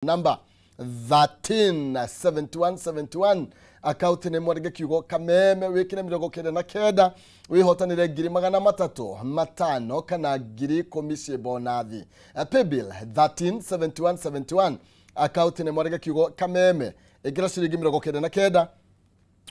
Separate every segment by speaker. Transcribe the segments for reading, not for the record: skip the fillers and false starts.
Speaker 1: Number 137171, akaunti nĩ mwandĩke kiugo Kameme, wĩkĩre 99, wĩhotanĩre 350,000 kana 10,000 ciĩ bonathi. Paybill 137171, akaunti nĩ mwandĩke kiugo Kameme, ĩkĩra ciringi 99,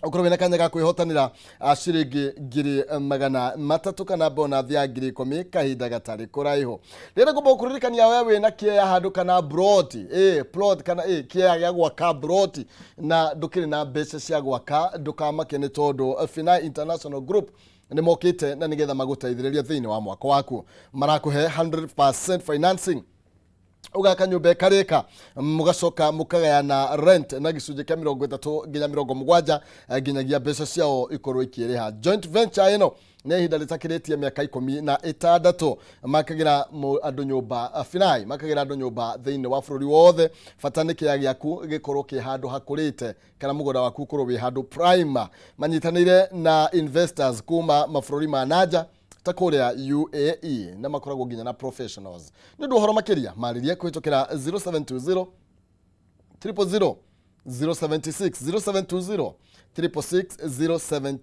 Speaker 1: ũkorwo wĩna kanya ga kwĩhotanĩra ciringi 300,000 kana bonathi ya 10,000 kahinda gatarĩ kũraihu. Rĩrĩa ngomba gũkũririkania, we wĩna kĩea handũ kana broti, plot kana kĩea gĩa gwaka broti na ndũkĩrĩ na mbeca cia gwaka, ndũkamake nĩ tondũ Finai International Group nĩ mokĩte na nĩgetha magũteithĩrĩrie thĩinĩ wa mwako waku. Marakũhe 100% financing, ũgaka nyũmba ĩkarĩka, mũgacoka mũkagayana rent na gĩcunjĩ kĩa 30 nginya 70 nginyagia mbeca ciao ikorwo ikĩrĩha. Joint venture ĩno nĩ ihinda rĩtakĩrĩtie mĩaka 16. Makagĩra andũ nyũmba, Finai makagĩra andũ nyũmba thĩinĩ wa bũrũri wothe. Bata nĩ kĩea gĩaku gĩkorwo kĩ handũ hakũrĩte kana mũgũnda waku ũkorwo wĩ handũ prime. Manyitanĩire na investors kuma mabũrũri ma nanja ta kũrĩa UAE na makoragwo nginya na professionals. Nĩ ũndũ ũhoro makĩria, marĩrie kũhĩtũkĩra 0720 000 076, 0720 666 07,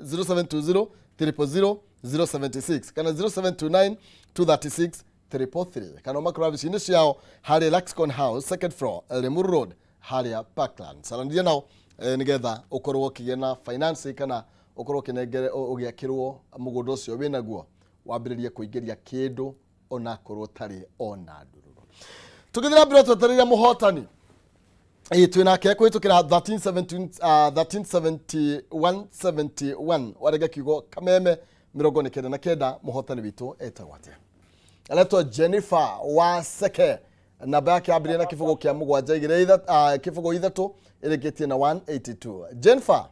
Speaker 1: 0720 000 076 kana 0729 236 333, kana ũmakora wabici-inĩ ciao harĩ Luxcon House, second floor, Limuru Road, harĩa Parklands. Aranĩria nao nĩgetha ũkorwo ũkĩgĩa na finance kana ũkorwo ũkĩnengere ũgĩakĩrwo mũgũnda ũcio wĩnaguo, wambĩrĩrie kũingĩria kĩndũ onakorwo ũtarĩ ona ndururu. Tũgĩthiĩ na mbere twetereire mũhotani. Ĩ twĩ nake kũhĩtũkĩra 1317, 1371 71, warega kiugo Kameme 99. Mũhotani witũ etagwo atĩa? Aretwo Jennifer wa Seke. Namba yake yambĩrĩria na kĩbũgũ kĩa mũgwanja igĩrĩ kĩbũgũ ithatũ, ĩrĩkĩtie na 182. Jennifer.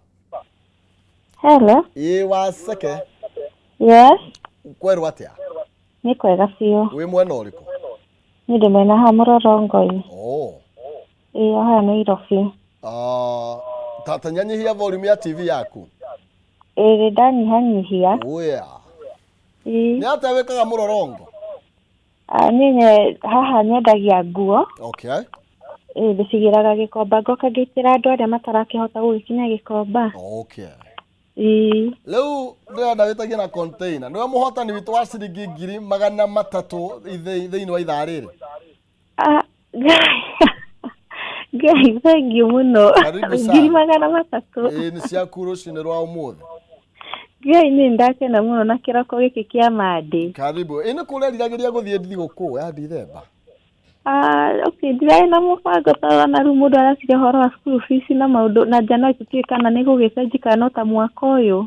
Speaker 2: Hello.
Speaker 1: Ĩ wa Seke.
Speaker 2: Yes.
Speaker 1: Kwerwo atĩa?
Speaker 2: Nĩ kwega biũ.
Speaker 1: Wĩ mwena ũrĩkũ?
Speaker 2: Niĩ ndĩ mwena haha Mũrorongo-inĩ.
Speaker 1: Oh.
Speaker 2: Ĩĩ, haha Nairobi.
Speaker 1: Ta nyanyihia volume ya TV yaku.
Speaker 2: Ĩĩ, ndanyihanyihia.
Speaker 1: Oya.
Speaker 2: Ĩĩ.
Speaker 1: Nĩ atĩa wĩkaga Mũrorongo?
Speaker 2: Ah, niĩ haha nyendagia nguo. Ĩĩ, ndĩcigĩraga Gĩkomba, ngoka ngĩitĩra andũ arĩa matarakĩhota gũgĩkinya Gĩkomba. Ĩĩ.
Speaker 1: Rĩu ndĩrenda wĩtagie na container. Nĩwe mũhotani witũ wa ciringi 300,000 thĩinĩ wa ithaa rĩrĩ.
Speaker 2: Ah, Ngai, Ngai, thank you mũno.
Speaker 1: Karibu sana.
Speaker 2: 300,000.
Speaker 1: Ĩĩ, nĩ ciaku rũcinĩ rwa ũmũthĩ.
Speaker 2: Ngai, nĩ ndakena mũno na kĩroko gĩkĩ kĩa Monday.
Speaker 1: Karibu. Ĩ nĩ kũrĩa riragĩria gũthiĩ thigũkũ ya Dithemba?
Speaker 2: Ah, okay, ndirarĩ na mũbango tondũ ona rĩu mũndũ araciria ũhoro wa school fees na maũndũ na njano tũtiũĩ kana nĩ gũgĩcenjia kana no ta mwaka ũyũ.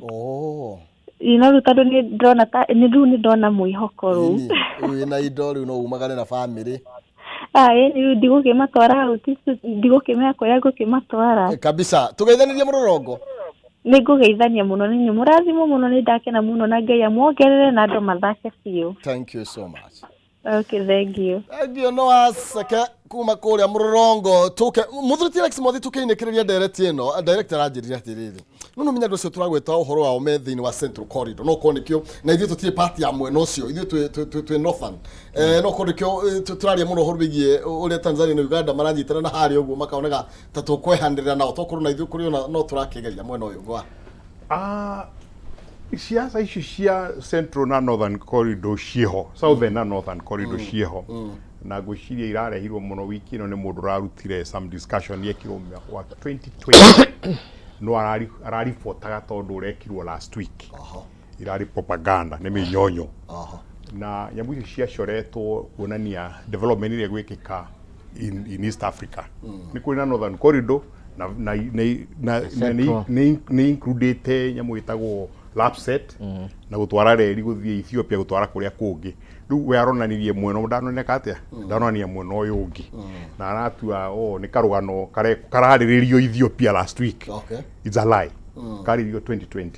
Speaker 2: Ĩ, no rĩu tondũ nĩ ndĩrona ta nĩ rĩu nĩ ndona mwĩhoko rĩu.
Speaker 1: Ĩni, rĩu wĩna indo, rĩu no umagare na bamĩrĩ.
Speaker 2: Ah, ĩni rĩu ndigũkĩmatwara hau, ndigũkĩmenya kũrĩa ngũkĩmatwara.
Speaker 1: Kabisa. Tũgeithanĩrie Mũrorongo.
Speaker 2: Nĩ ngũgeithania mũno nĩ inyuĩ, mũrathimwo mũno, nĩ ndakena mũno na Ngai amuongerere na andũ mathake biũ.
Speaker 1: Thank you so much.
Speaker 2: Okay, thank you.
Speaker 1: Thank you. No aceke kuma kũrĩa Mũrorongo. Tũke mũthuri ti Alex Mwathi, tũkĩinĩkĩrĩria ndereti ĩno, director aranjĩrire atĩrĩrĩ, no no menya andũ acio tũragweta ũhoro wao me thĩinĩ wa Central Corridor, no korwo nĩkĩo na ithuĩ tũtirĩ part ya mwena ũcio, ithuĩ twĩ northern, no korwo nĩkĩo tũraria mũno ũhoro wĩgiĩ ũrĩa Tanzania na Uganda maranyitana na harĩa ũguo makaonaga ta tũkwehanĩrĩra nao, tokorwo na ithuĩ kũrĩ ona no tũrakĩgeria mwena ũyũ ngwa.
Speaker 3: Ah, siasa icio cia Central na Northern Corridor ciĩho, Southern na Northern Corridor ciĩho, na ngwĩciria irarehirwo mũno wiki ĩno nĩ mũndũ ũrarutire some discussion yekirwo mwaka wa 2020, no araribotaga tondũ ũrekirwo last week. Irarĩ propaganda, nĩ mĩnyonyo na nyamũ icio ciacoretwo kuonania development ĩrĩa ĩgwĩkĩka in East Africa. Nĩ kũrĩ na Northern Corridor na
Speaker 4: Central.
Speaker 3: nĩ includĩte nyamũ ĩtagwo LAPSSET na gũtwara reri gũthiĩ Ethiopia, gũtwara kũrĩa kũngĩ. Rĩu we aronanirie mwena ũmwe, ndanoneka atĩa, ndanonania mwena ũyũ ũngĩ, na aratua o nĩ karũgano kararĩrĩrio Ethiopia last week. It's a lie. Karĩrĩrio 2020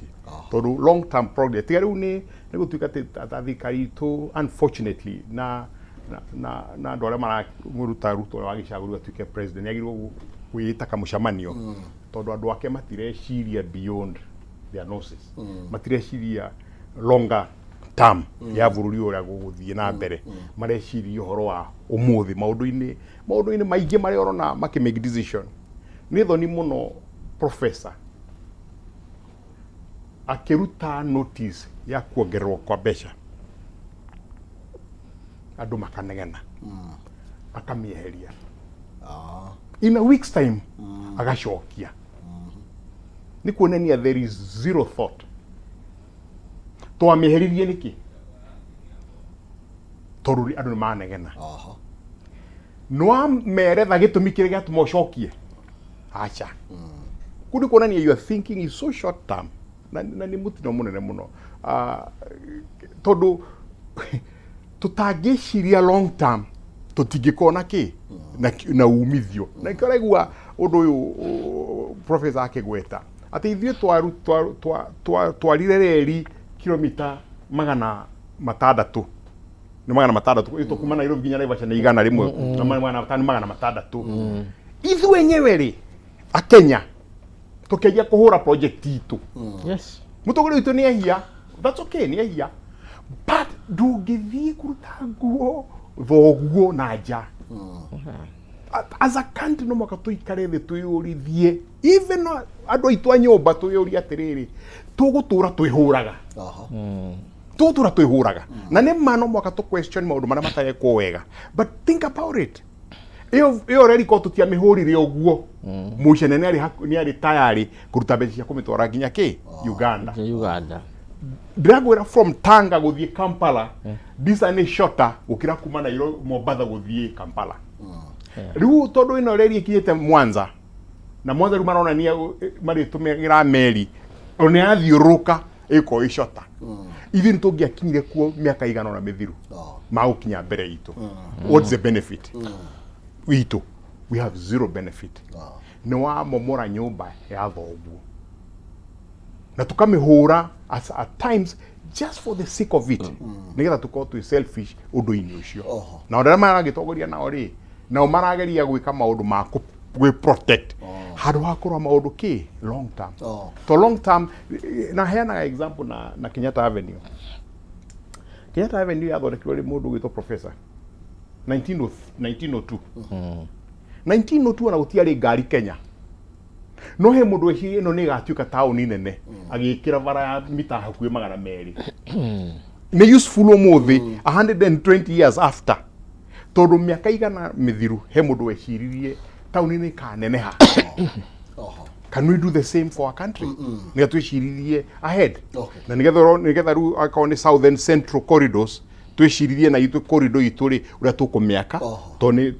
Speaker 3: tondũ long term project tiga rĩu nĩ gũtuĩka atĩ ta thirikari itũ, unfortunately, na andũ arĩa maramũruta Ruto ũrĩa wagĩcagũrirwo atuĩke president, nĩ agĩrĩirwo kwĩĩta kamũcemanio tondũ andũ ake matireciria beyond their noses, matireciria longer. term ya bũrũri ũrĩa gũgũthiĩ na mbere. Mareciria ũhoro wa ũmũthĩ maũndũ-inĩ maingĩ marĩa ũrona makĩ make decision. Nĩ thoni mũno professor akĩruta notice ya kuongererwo kwa mbeca, andũ makanegena, akamĩeheria in a week's time, agacokia. Nĩ kuonania there is zero thought. Twamĩeheririe nĩkĩ? Tondũ andũ nĩ manegena. Nĩwameretha gĩtũmi kĩrĩa gĩatũma ũcokie? Aca. Kũu nĩ kuonania your thinking is so short term, na nĩ mũtino mũnene mũno. Ah, tondũ tũtangĩciria long term, tũtingĩkorwo na kĩ na umithio. Na nĩkĩo ũraigua ũndũ ũyũ professor akĩgweta atĩ ithuĩ twarire reri kilomita 600, nĩ 600 ĩtũ kuma Nairobi nginya Naivasha nĩ 100 na 500, 600. Ithuĩ enyewe rĩ, akenya, tũkĩanjia kũhũra project itũ. Mũtongoria witũ nĩ ehia, that's okay, nĩ ehia, but ndũngĩthiĩ kũruta nguo thoguo na nja. As a country, no mũhaka tũikare thĩ twĩyũrithie, even andũ aitũ a nyũmba, twĩyũrie atĩrĩrĩ, tũgũtũra twĩhũraga? Tũgũtũra twĩhũraga? Na nĩ ma no mũhaka tũ question maũndũ marĩa matarekwo wega, but think about it, ĩyo reri ko tũtiamĩhũrire ũguo, mũicene nĩ arĩ tayarĩ kũruta mbeca cia kũmĩtwara nginya kĩ Uganda.
Speaker 4: Uganda.
Speaker 3: Ndĩrakwĩra, from Tanga gũthiĩ Kampala distance nĩ shorter gũkĩra kuma Nairobi, Mombatha gũthiĩ Kampala. Rĩu tondũ ĩno reri ĩkinyĩte Mwanza, na Mwanza rĩu maronania marĩtũmĩra meri, ona yathiũrũrũka ĩkorwo ĩ shorter. Ithuĩ nĩ tũngĩakinyire kuo mĩaka igana ũna mĩthiru magũkinya mbere itũ. What's the benefit witũ? We have zero benefit. Nĩ wamomora nyũmba ya thoguo na tukamĩhũra at times just for the sake of it, nĩgetha tũkorwo twĩ selfish ũndũ-inĩ ũcio. Na andũ arĩa maragĩtongoria nao rĩ, nao marageria gwĩka maũndũ ma gwĩ protect handũ ha kũrora maũndũ kĩ long term. To long term, na heanaga example na Kenyatta Avenue. Kenyatta Avenue yathondekirwo nĩ mũndũ ũgwĩtwo professor 19 1902. 1902, ona gũtiarĩ ngari Kenya, no he mũndũ weciria ĩno nĩ ĩgatuĩka taũni nene, agĩkĩra bara ya mita hakuhĩ 200. Nĩ useful ũmũthĩ, 120 years after, tondũ mĩaka 100 mĩthiru he mũndũ weciririe taũni nĩ ĩkaneneha. Can we do the same for our country, nĩgetha twĩciririe ahead? Na nĩgetha rĩu akorwo nĩ southern central corridors, twĩciririe na itũ corridor itũ rĩ, ũrĩa tũkũmĩaka, tondũ nĩ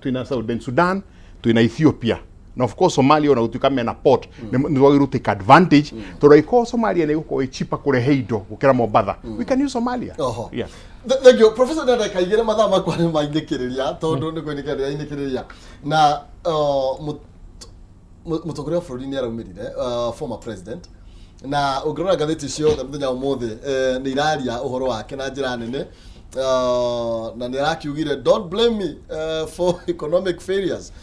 Speaker 3: twĩna Southern Sudan, twĩna Ethiopia, na of course Somalia, ona gũtuĩka mena port, nĩ twagĩrĩirwo take advantage, tondũ angĩkorwo Somalia nĩ ĩgũkorwo ĩ cheaper kũrehe indo gũkĩra Mombatha, we can use Somalia. Yeah.
Speaker 1: Thank you, Professor. Na ndagĩka 2, mathaa makwa nĩ mainĩkĩrĩria, tondũ nĩ kũinĩkĩrĩria ndĩrainĩkĩrĩria na mũtongoria wa bũrũri nĩ araumĩrire, former president, na ũngĩrora ngathĩti ciothe mũthenya wa ũmũthĩ, nĩ iraria ũhoro wake na njĩra nene, na nĩ arakiugire, "Don't blame me for economic failures."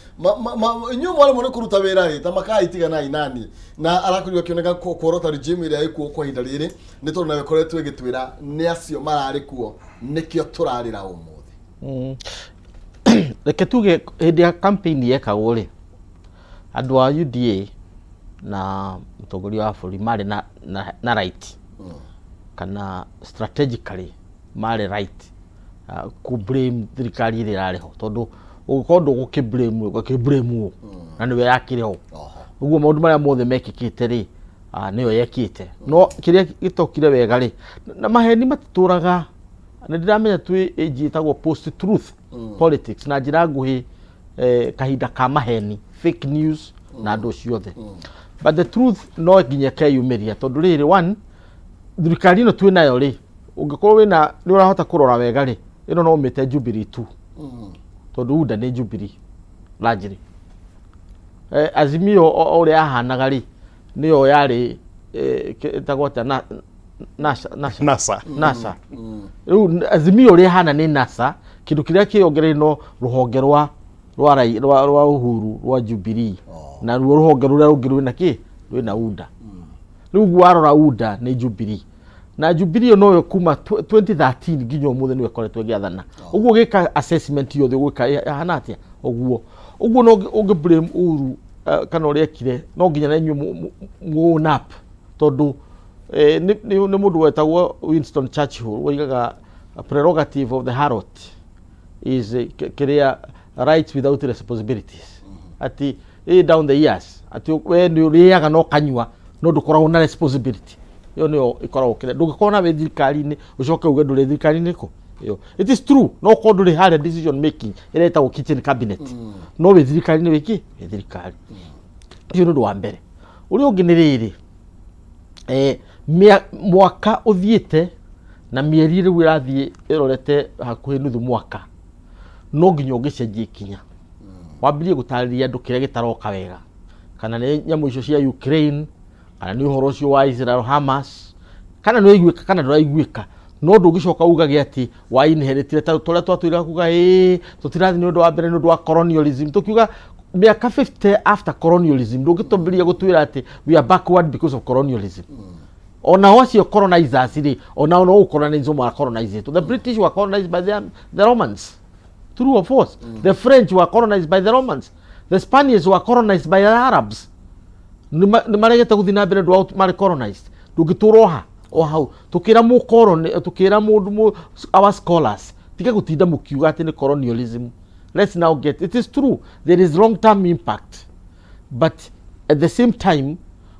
Speaker 1: Inyuĩ mwaremwo nĩ kũruta wĩra rĩ, ta makai tiganai nani. Na arakorirwo akĩoneka kuorota regime ĩrĩa ĩkuo kwa ihinda rĩrĩ, nĩ tondũ nayo ĩkoretwo ĩgĩtwĩra nĩ acio mararĩ kuo nĩkĩo tũrarĩra ũmũthĩ.
Speaker 4: Reke tuge hĩndĩ ya campaign yekagwo rĩ, andũ a UDA na mũtongoria wa bũrũri marĩ na right, kana strategically marĩ right ku blame thirikari ĩrĩa ĩrarĩ ho, tondũ ũngĩkorwo ndũgũkĩ blame, ũgakĩ blame ũ na nĩwe yakĩrĩ ho? Ũguo maũndũ marĩa mothe mekĩkĩte rĩ, nĩyo yekĩte. No kĩrĩa gĩtokire wega rĩ, na maheni matitũraga, nĩ ndĩramenya twĩ age ĩtagwo post truth politics, na njĩra nguhĩ, kahinda ka maheni, fake news na andũ ciothe, but the truth no nginya keyumĩria, tondũ rĩrĩ, one, thirikari ĩno twĩ nayo rĩ, ũngĩkorwo wĩna nĩ ũrahota kũrora wega rĩ, ĩno no ũmĩte Jubilee tu, tondũ UDA nĩ Jubilee largely. Azimio o ũrĩa yahanaga rĩ, nĩyo yarĩ ĩtagwo atĩa na NASA, NASA.
Speaker 3: NASA.
Speaker 4: NASA. Rĩu Azimio ũrĩa ĩhana nĩ NASA, kĩndũ kĩrĩa kĩongereire no rũhonge rwa Uhuru rwa Jubilee, na ruo rũhonge rũrĩa rũngĩ rwĩna kĩ, rwĩna UDA. Rĩu ũguo warora, UDA nĩ Jubilee. Na Jubilee noyo kuma 2013 nginya ũmũthĩ nĩyo ĩkoretwo ĩgĩathana. Ũguo ũgĩka assessment yothe ũgwĩka ĩhana atĩa? Ũguo ũguo no ũngĩ blame Uhuru kana ũrĩa ekire, no nginya na inyuĩ mu own up, tondũ nĩ mũndũ wetagwo Winston Churchill woigaga prerogative of the harlot is kĩrĩa rights without responsibilities, atĩ down the years atĩ we nĩ ũrĩaga na ũkanyua no ndũkoragwo na responsibility. Ĩyo nĩyo ĩkoragwo kĩrĩa ndũngĩkorwo na wĩ thirikari-inĩ ũcoke uge ndũrĩ thirikari-inĩ kũ ĩyo. It is true, no ũkorwo ndũrĩ harĩa decision making ĩrĩa ĩtagwo kitchen cabinet, no wĩ thirikari-inĩ wĩkĩ wĩ thirikari. Ũcio nĩ ũndũ wa mbere. Ũrĩa ũngĩ nĩ rĩrĩ, mwaka ũthiĩte na mĩeri rĩu ĩrathiĩ ĩrorete hakuhĩ nuthu mwaka, no nginya ũngĩcenjia ikinya wambĩrĩrie gũtarĩria andũ kĩrĩa gĩtaroka wega, kana nĩ nyamũ icio cia Ukraine, kana nĩ ũhoro ũcio wa Israel Hamas, kana nĩ ũraiguĩka kana ndũraiguĩka. No ndũngĩcoka ugage atĩ wa inheritire ta tũrĩa twatwĩraga kuga ĩĩ tũtirathiĩ nĩ ũndũ wa mbere nĩ ũndũ wa colonialism. Tũkiuga mĩaka 50 after colonialism, ndũngĩtũmbĩrĩria gũtwĩra atĩ we are backward because of colonialism. Onao acio colonizers rĩ, onao no gũcolonize maracolonize. The British were colonized by the Romans, true or false? The French were colonized by the Romans. The Spaniards were colonized by the Arabs. Nĩ maregete gũthiĩ na mbere ndũ wa marĩ colonized. Ndũngĩtũra oha o hau tũkĩra mũkoroni, tũkĩra mũndũ our scholars tiga gũtinda mũkiuga atĩ nĩ colonialism. Let's now get it is true there is long term impact, but at the same time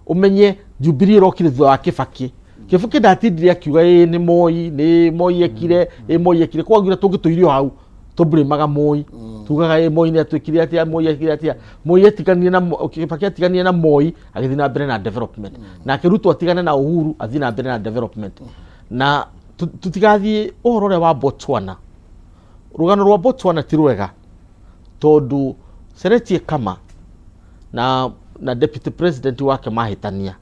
Speaker 4: ũmenye Jubilee ĩrokire thutha wa Kibaki. Kibaki ndatindire akiuga ĩ nĩ Moi, nĩ Moi ekire, ĩ Moi ekire. Kwagira tũngĩtũire o hau tũblĩmaga Moi, tugaga ĩ Moi nĩ atwĩkire atĩa, Moi ekire atĩa. Moi atiganire na Kibaki atiganire na Moi agĩthiĩ na mbere na development, nake Ruto atigane na Uhuru athiĩ na mbere na development. Na tũtigathiĩ ũhoro ũrĩa wa Botswana. Rũgano rwa Botswana ti rwega, tondũ Seretse Khama na deputy president wake mahĩtania,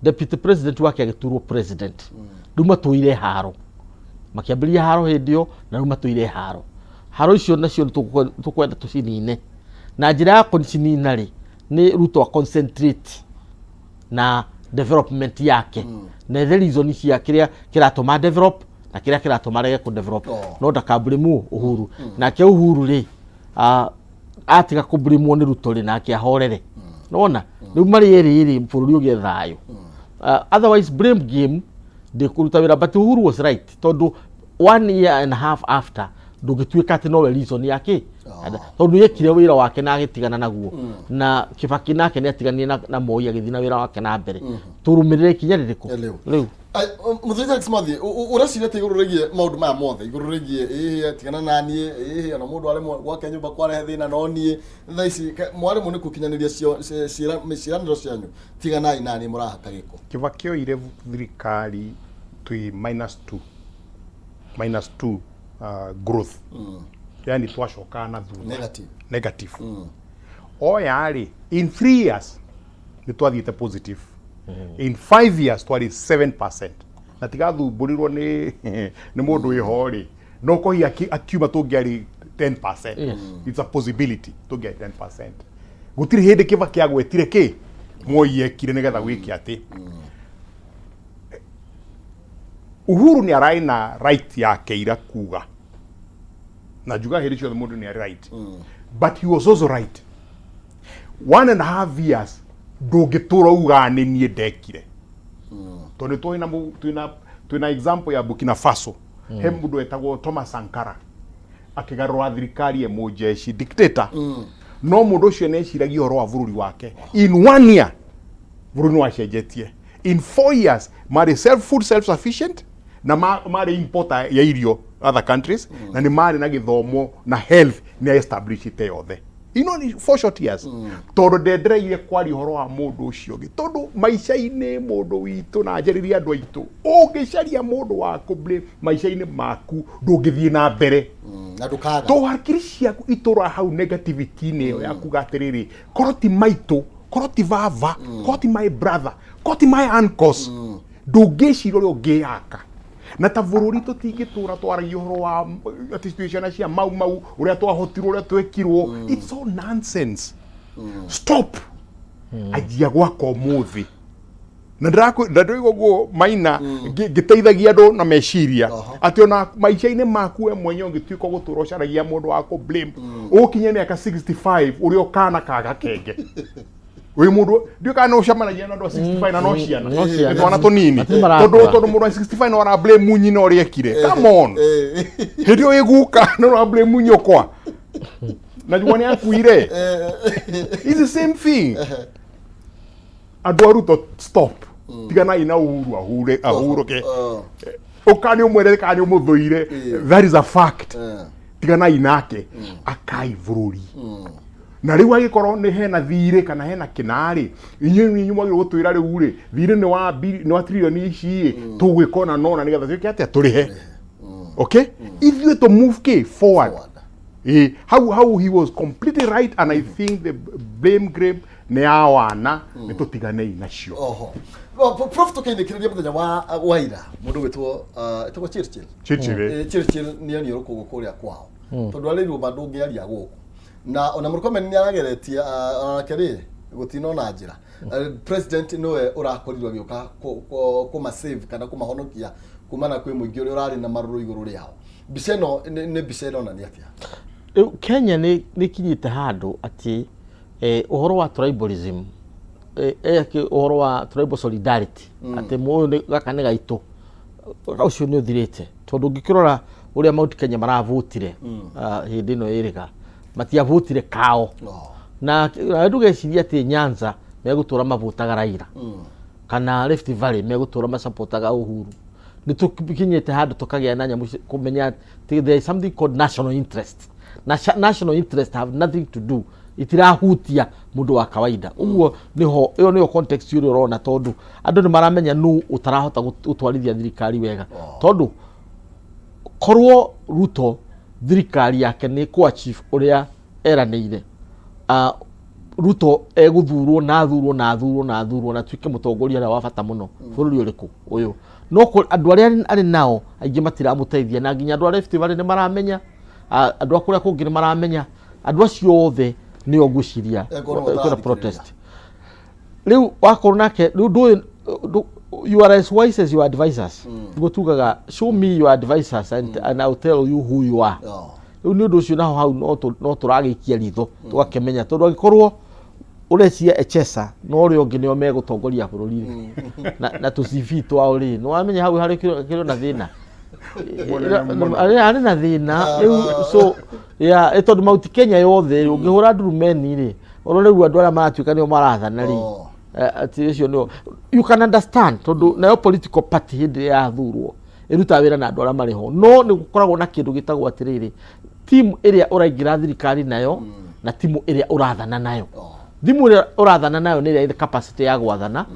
Speaker 4: deputy president wake agĩturwo president. Rĩu matũire haro, makĩambĩrĩria haro hĩndĩ ĩyo, na rĩu matũire haro. Haro icio nacio nĩ tũkwenda tũcinine, na njĩra ya kũcinina rĩ, nĩ Ruto a concentrate na development yake na ethe reason cia kĩrĩa kĩratũma develop na kĩrĩa kĩratũma arege kũ develop. No ndakablame Uhuru. Nake Uhuru rĩ, atiga kũblamwo nĩ Ruto rĩ, nake ahorere. Nona rĩu marĩ erĩ rĩ, bũrũri ũgĩe thayũ. Otherwise blame game ndĩkũruta wĩra. But Uhuru was right, tondũ one year and a half after ndũngĩtuĩka atĩ nowe reason ya kĩ, tondũ nĩekire wĩra wake na agĩtigana naguo, na Kibaki nake nĩ atiganire na Moi agĩthiĩ na wĩra wake na mbere. Tũrũmĩrĩre ikinya rĩrĩkũ?
Speaker 1: Rĩu.
Speaker 4: Rĩu.
Speaker 1: Mũthuri Alex Mwathi, ũreciria atĩa igũrũ rĩgiĩ maũndũ maya mothe, igũrũ rĩgiĩ ĩĩ tigana na niĩ, ĩĩ ona mũndũ aremwo gwake nyũmba kwarehe thĩna, no niĩ thaa ici mwaremwo nĩ gũkinyanĩria ciĩranĩro cianyu, tiganai na niĩ, mũrahaka gĩko?
Speaker 3: Kibaki oire thirikari twĩ -2, -2 growth, yani twacokaga na thutha.
Speaker 1: Negative.
Speaker 3: Negative. Oya rĩ, in 3 years nĩ twathiĩte positive, in 5 years twarĩ 7%, na tigathumbũrirwo nĩ mũndũ wĩho rĩ, no kohi akiuma tũngĩarĩ 10%. It's a possibility tũngĩarĩ 10%. Gũtirĩ hĩndĩ Kibaki agwetire kĩ Moi ekire nĩgetha gwĩke atĩ Uhuru nĩ ararĩ na right yake ira kuga, na njuga hĩndĩ ciothe mũndũ nĩ arĩ right, but he was also right. 1.5 years ndũngĩtũra ugaga nĩ niĩ ndekire, tondũ twĩna twĩna example ya Burkina Faso. He mũndũ wetagwo Thomas Sankara akĩgarũra thirikari e mũjeshi dictator, no mũndũ ũcio nĩ eciragia ũhoro wa bũrũri wake. In one year bũrũri nĩ wacenjetie. In 4 years marĩ self food self sufficient na marĩ importer ya irio other countries, na nĩ marĩ na gĩthomo na health nĩ establishite yothe in only 4 short years, tondũ ndendereire kwaria ũhoro wa mũndũ ũcio ũngĩ. Tondũ maica-inĩ mũndũ witũ na njarĩrie andũ aitũ, ũngĩcaria mũndũ wa kũ blame maica-inĩ maku ndũngĩthiĩ na mbere.
Speaker 1: Na ndũkaga.
Speaker 3: To hakiri ciaku itũra hau negativity-inĩ ĩyo ya kuga atĩrĩrĩ, korwo ti maitũ, korwo ti baba, korwo ti my brother, korwo ti my uncles, ndũngĩciria ũrĩa ũngĩyaka na ta bũrũri. Tũtingĩtũra twaragia ũhoro wa atĩ twĩ ciana cia mau mau, ũrĩa twahotirwo, ũrĩa twekirwo. It's all nonsense. Stop. Anjia gwaka ũmũthĩ. Na ndĩraigua ũguo maina ngĩteithagia andũ na meciria atĩ ona maica-inĩ maku we mwenyewe ũngĩtuĩka gũtũra ũcaragia mũndũ wa kũ blame ũgũkinyia mĩaka 65 ũrĩ o kana ka gakenge wĩ mũndũ ndiũ kana nĩ ũcemanagia na andũ a 65 na no ciana.
Speaker 4: No ciana.
Speaker 3: Nĩ twana tũnini.
Speaker 4: Matirĩ marakũra.
Speaker 3: Tondũ mũndũ wa 65 no ara blame nyina ũrĩa ekire. Come on, hĩndĩ ĩyo ĩguka no ũra blame nyũkwa na njugua nĩ akuire. It's the same thing. Andũ a Ruto, stop, tiganai na Uhuru ahure ahurũke. Ũka nĩ ũmwendete kana nĩ ũmũthũire, that is a fact. Tiganai nake, akai bũrũri. Na rĩu agĩkorwo nĩ hena thirĩ kana hena kĩnarĩ, inyuĩ nĩ inyuĩ mwagĩrĩirwo gũtwĩra rĩu rĩ, thirĩ nĩ wa nĩ wa tririoni ici ĩ, tũgwĩka ũna na ũna nĩgetha twĩke atĩa, tũrĩhe. Okay, ithuĩ tũ move kĩ forward.
Speaker 1: Forward.
Speaker 3: Hau he was completely right, and I think the blame game nĩ ya wana, nĩ tũtiganei nacio.
Speaker 1: Oho. Well, Prof, tũkĩinĩkĩrĩria mũthenya wa ira, mũndũ gwĩtwo ĩtagwo Churchill.
Speaker 3: Churchill, eh.
Speaker 1: Churchill nĩ onirio rũkũngũ kũrĩa kwao tondũ arĩirwo ma ndũngĩaria gũkũ, na ona Murkomen nĩ arageretie, onake rĩ, gũtinona njĩra. President nĩwe ũrakorirwo agĩũka kũma save kana kũmahonokia kumana kwĩ mũingĩ ũrĩa ũrarĩ na marũrũ igũrũ rĩao. Mbica ĩno nĩ mbica ĩronania atĩa?
Speaker 4: Rĩu Kenya nĩ ĩkinyĩte handũ atĩ ũhoro wa tribalism, ũhoro wa tribal solidarity, atĩ ũyũ nĩ gaka nĩ gaitũ, ũcio nĩ ũthirĩte, tondũ ũngĩkĩrora ũrĩa Mount Kenya maravotire, hĩndĩ ĩno ĩrĩga matiavotire kao. Na ndũgeciria atĩ Nyanza megũtũra mavotaga Raila kana Rift Valley megũtũra masapotaga Uhuru. Nĩ tũkinyĩte handũ tũkagĩa na nyamũ kũmenya atĩ there is something called national interest, na national interest have nothing to do, itirahutia mũndũ wa kawaida. Ũguo nĩho ĩyo nĩyo context ũrĩa ũrona, tondũ andũ nĩ maramenya nũ ũtarahota gũtwarithia thirikari wega, tondũ korwo Ruto thirikari yake nĩ kũ achieve ũrĩa eranĩire, Ruto egũthurwo na athurwo na athurwo na athurwo na atuĩke mũtongoria ũrĩa wa bata mũno bũrũri ũrĩkũ ũyũ. No andũ arĩa arĩ nao aingĩ matiramũteithia, na nginya andũ a Rift Valley nĩ maramenya, andũ a kũrĩa kũngĩ nĩ maramenya, andũ acio othe nĩo ngwĩciria
Speaker 1: Korwo
Speaker 4: kwĩna
Speaker 1: ũtarathikĩrĩria.
Speaker 4: Protest rĩu wakorwo nake rĩu ndũĩ you are as wise as your advisors. Niguo tugaga, "Show me your advisors and I will tell you who you are." Rĩu nĩ ũndũ ũcio naho hau no tũragĩikia ritho tũgakĩmenya, tondũ angĩkorwo ũreciria Echesa na ũrĩa ũngĩ nĩo megũtongoria bũrũri rĩ, na tũ CV twao rĩ, nĩ wamenya hau harĩ kĩrĩ na thĩna.
Speaker 3: Mũnene.
Speaker 4: Harĩ na thĩna rĩu. So yeah, tondũ Mount Kenya yothe rĩ, ũngĩhũra ndurumeni rĩ, ũrore rĩu andũ arĩa maratuĩka nĩo marathana rĩ, atĩ ũcio nĩo you can understand, tondũ nayo political party hĩndĩ ĩrĩa yathurwo ĩrutaga wĩra na andũ arĩa marĩ ho, no nĩ gũkoragwo na kĩndũ gĩtagwo atĩrĩrĩ, timu ĩrĩa ũraingĩra thirikari nayo na timu ĩrĩa ũrathana nayo. Thimu ĩrĩa ũrathana nayo nĩ ĩrĩa ĩrĩ capacity ya gwathana.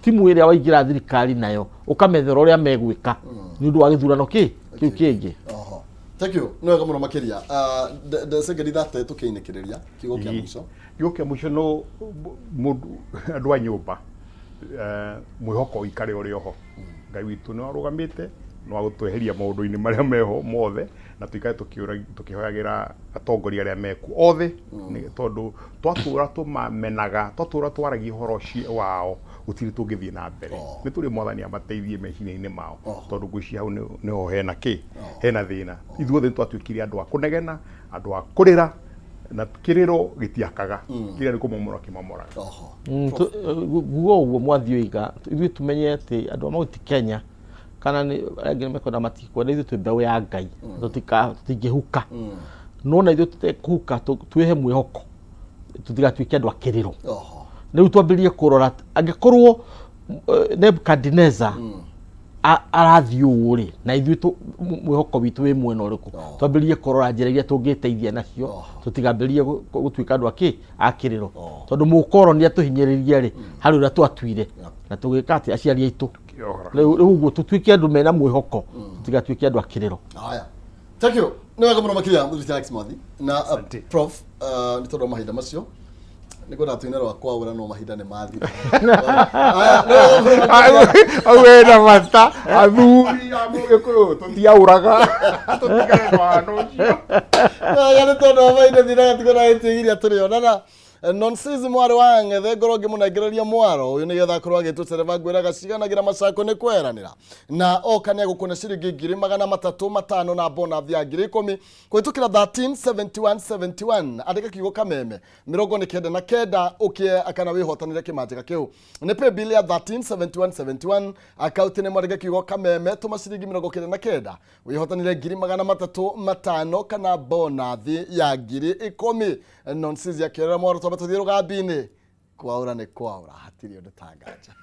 Speaker 4: Timu ĩrĩa waingĩra thirikari nayo ũkamethera ũrĩa megwĩka nĩ ũndũ wa gĩthurano kĩ kĩu kĩngĩ.
Speaker 1: Oho. Thank you. Nĩ wega mũno makĩria. Second thate tũkĩinĩkĩrĩria kiugo kĩa mũico.
Speaker 3: Kiugo kĩa mũico no mũndũ, andũ a nyũmba, mwĩhoko ũikare ũrĩ oho. Ngai witũ nĩ warũgamĩte nĩ wa gũtweheria maũndũ-inĩ marĩa meho mothe, na tũikare tũkĩhoyagĩra atongoria arĩa mekuo othe, tondũ twatũra tũmamenaga, twatũra twaragia ũhoro ũcio wao, gũtirĩ tũngĩthiĩ na mbere. Nĩ tũrĩ Mwathani amateithie meciria-inĩ mao, tondũ ngwĩciria hau nĩho hena kĩ hena thĩna. Ithuothe nĩ twatuĩkire andũ a kũnegena, andũ a kũrĩra, na kĩrĩro gĩtiakaga, kĩrĩa nĩ kũmomora kĩmomoraga.
Speaker 4: Nguga ũguo mwathi oiga, ithuĩ tumenye atĩ andũ a Mount Kenya kana nĩ arĩa angĩ mekwenda matikwenda, ithuĩ twĩ mbeũ ya Ngai, tũtingĩhuka. No na ithuĩ tũtekũhuka, twĩhe mwĩhoko tũtigatuĩke andũ a kĩrĩro. Rĩu twambĩrĩrie kũrora angĩkorwo Nebukadnezar arathiĩ ũũ rĩ, na ithuĩ mwĩhoko witũ wĩ mwena ũrĩkũ? Twambĩrĩrie kũrora njĩra iria tũngĩteithia nacio, tũtigambĩrĩrie gũtuĩka andũ akĩ a kĩrĩro, tondũ mũkoroni atũhinyĩrĩria rĩ, harĩ ũrĩa twatuire na tũgĩka atĩ aciari aitũ. Rĩu ũguo tũtuĩke andũ mena mwĩhoko, tũtigatuĩke andũ a kĩrĩro.
Speaker 1: Haya. Thank you. Nĩ wega mũno makĩria, mũthuri Alex Mwathi na
Speaker 3: Asante.
Speaker 1: Prof, nĩ tondũ wa mahinda macio nĩ ngwenda twĩne rwa kwaũra, no mahinda nĩ mathira. Haya, nĩ wega mũno makĩria.
Speaker 3: Au wena bata athuri a mũgĩkũyũ tũtiaũraga, tũtigane na wano ũcio.
Speaker 1: Haya, nĩ tondũ wa mahinda thiraga tigwo na gĩtĩgiria tũrĩonana. Nonsizi mwarĩ wa ng'ethe ngorwo ngĩmũnengereria mwaro ũyũ nĩgetha akorwo agĩtũtereba. Ngwĩraga ciganagĩra macako nĩ kweranĩra, na oka nĩ egũkũne ciringi 305,000 na bonathi ya 10,000 kũhĩtũkĩra 137171. Andĩka kiugo kameme 99 ũkĩe kana wĩhotanĩre kĩmanjĩka kĩu. Nĩ paybill ya 137171, akaunti nĩ mwandĩke kiugo kameme, tũma ciringi 99 wĩhotanĩre 305,000 kana bonathi ya 10,000. Nonsizi akĩorera mwaro, twambe tũthiĩ rũgambi-inĩ. Kwaũra nĩ kwaũra, hatirĩ ũndũ tanganja.